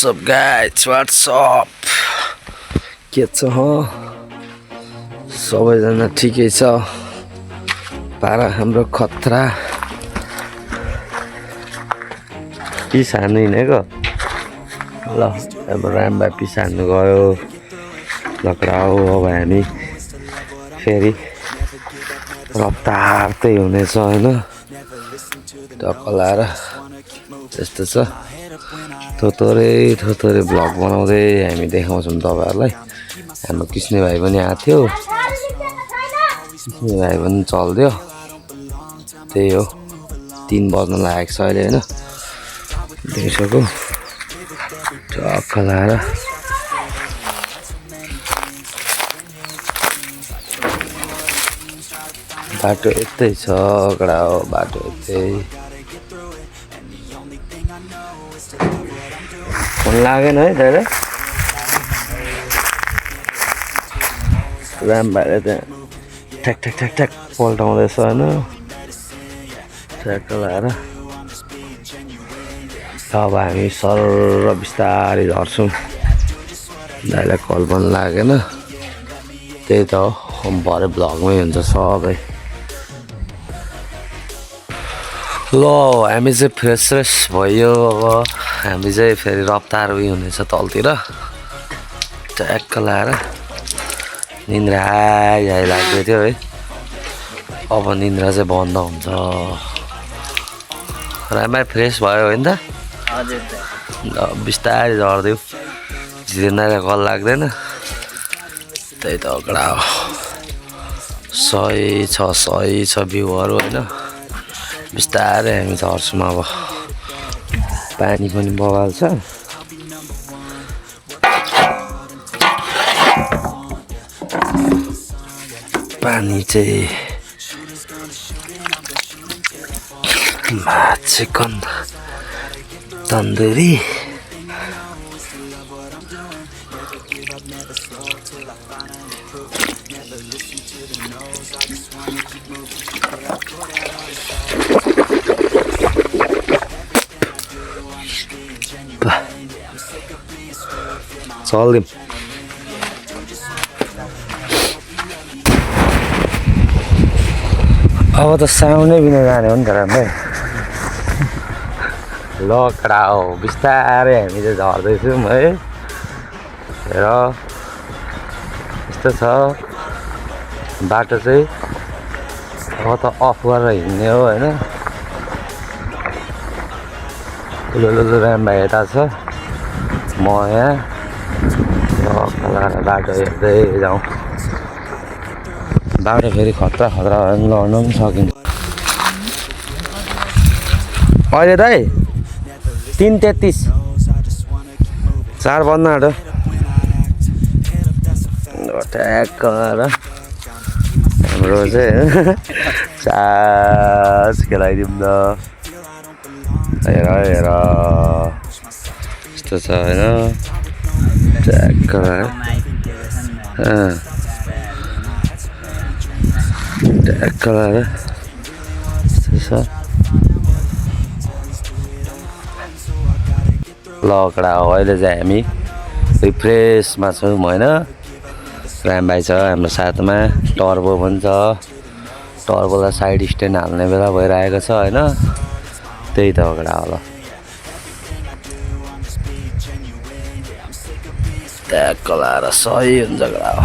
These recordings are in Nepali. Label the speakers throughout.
Speaker 1: What's up guys? What's up? के छ सबैजना ठिकै छ पारा हाम्रो खतरा पिसार्नु हिँडेको ल अब रामबा पिसार्नु गयो लक्राउ अब हामी फेरि रफ्तार चाहिँ हुनेछ हैन टक्कलाएर त्यस्तो छ थोरै भ्लग बनाउँदै हामी देखाउँछौँ तपाईहरुलाई हाम्रो कृष्ण भाइ पनि आएको थियो कृष्ण भाइ पनि चल्दियो त्यही हो 3 बज्न लागेको छ अहिले हैन दिउँसोको टक्कलाएर बाटो यतै छ कडा हो बाटो यतै फोन लागेन है दाइले राम भाइले त्यहाँ ठ्याक ठ्याक ठ्याक ठ्याक पल्टाउँदैछ हैन ट्र्याक्टर लाएर अब हामी सर बिस्तारै झर्छौँ दाइलाई कल पनि लागेन त्यही त हो भरे भ्लगमै हुन्छ सबै ल हामी चाहिँ फ्रेस भयो अब हामी चाहिँ फेरि रफ्तार उयो हुनेछ तलतिर ट्याक्क लाएर निन्द्रा आइ लाग्दै थियो है अब निन्द्रा चाहिँ बन्द हुन्छ राम्रै फ्रेस भयो होइन त हजुर बिस्तारै झर्दियो झिर्नालाई कल लाग्दैन त्यही त कडा हो सही छ भ्यूहरू होइन बिस्तारै हामी झर्छौँ अब पानी पनि बगाल्छ पानी चाहिँ चिकन तन्दुरी चल्दिउँ अब त साउन्डै बिना जाने हो नि त राम्रै ल कडा हो बिस्तारै हामी चाहिँ झर्दैछौँ है हेर यस्तो छ बाटो चाहिँ अब त अफ गरेर हिँड्ने हो होइन ठुलो राम भाइ यता छ म यहाँ बाटो हेर्दै जाउँ बाटो फेरि खतरा लड्न पनि सकिन्छ अहिले दाइ 3:33 4 बज्न आँट्यो ट्याक्क हाम्रो चाहिँ चास खेलाइदिउँ न हेर यस्तो छ होइन ट्याक्क ट्याक्क यस्तो छ लकडा हो अहिले चाहिँ हामी रिफ्रेसमा छौँ होइन राम भाइ छ हाम्रो साथमा टर्बो पनि छ टर्बोलाई साइड स्ट्यान्ड हाल्ने बेला भइरहेको छ होइन त्यही त कडा होला ट्याक्क लाएर सही हुन्छ कडा हो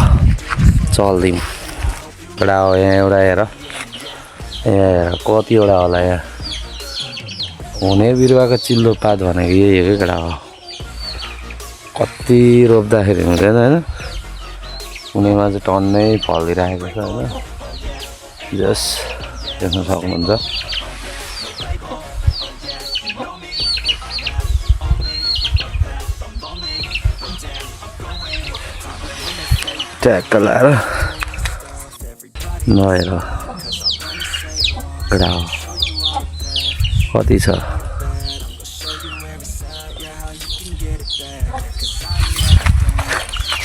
Speaker 1: चल्दिउँ कडा हो यहाँ एउटा हेर कतिवटा होला यहाँ हुने बिरुवाको चिल्लो पात भनेको यही हो कि कडा हो कति रोप्दाखेरि हुँदैन होइन हुनेमा चाहिँ टन्नै फलिरहेको छ होइन जस देख्न सक्नुहुन्छ ट्याक्क लाएर नहेर कडा हो कति छ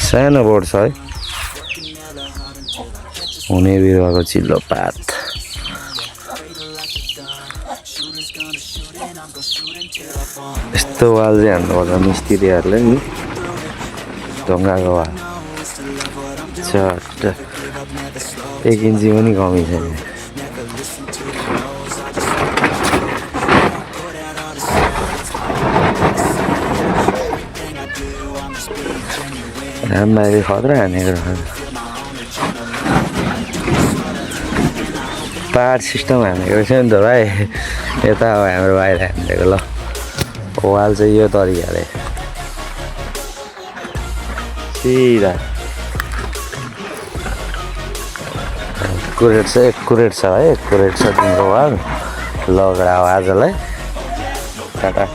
Speaker 1: सानो बोर्ड छ है हुने बिरुवाको चिल्लो पात
Speaker 2: shooters gonna shoot and I'm gonna shoot until I fall.
Speaker 1: यस्तो वाल चाहिँ हान्नुपर्छ मिस्त्रीहरूले नि ढुङ्गाको वाल चट्ट 1 इन्ची पनि कमी छैन रामबाइले खतरा हानेको पाहाड सिस्टम हानेको रहेछ नि त भाइ यता अब हाम्रो भाइले हानिदिएको ल वाल चाहिँ यो तरिकाले सिधा एकुरेट छ है एकुरेट छ तिम्रो वाल लगडा हो आजलाई टाटा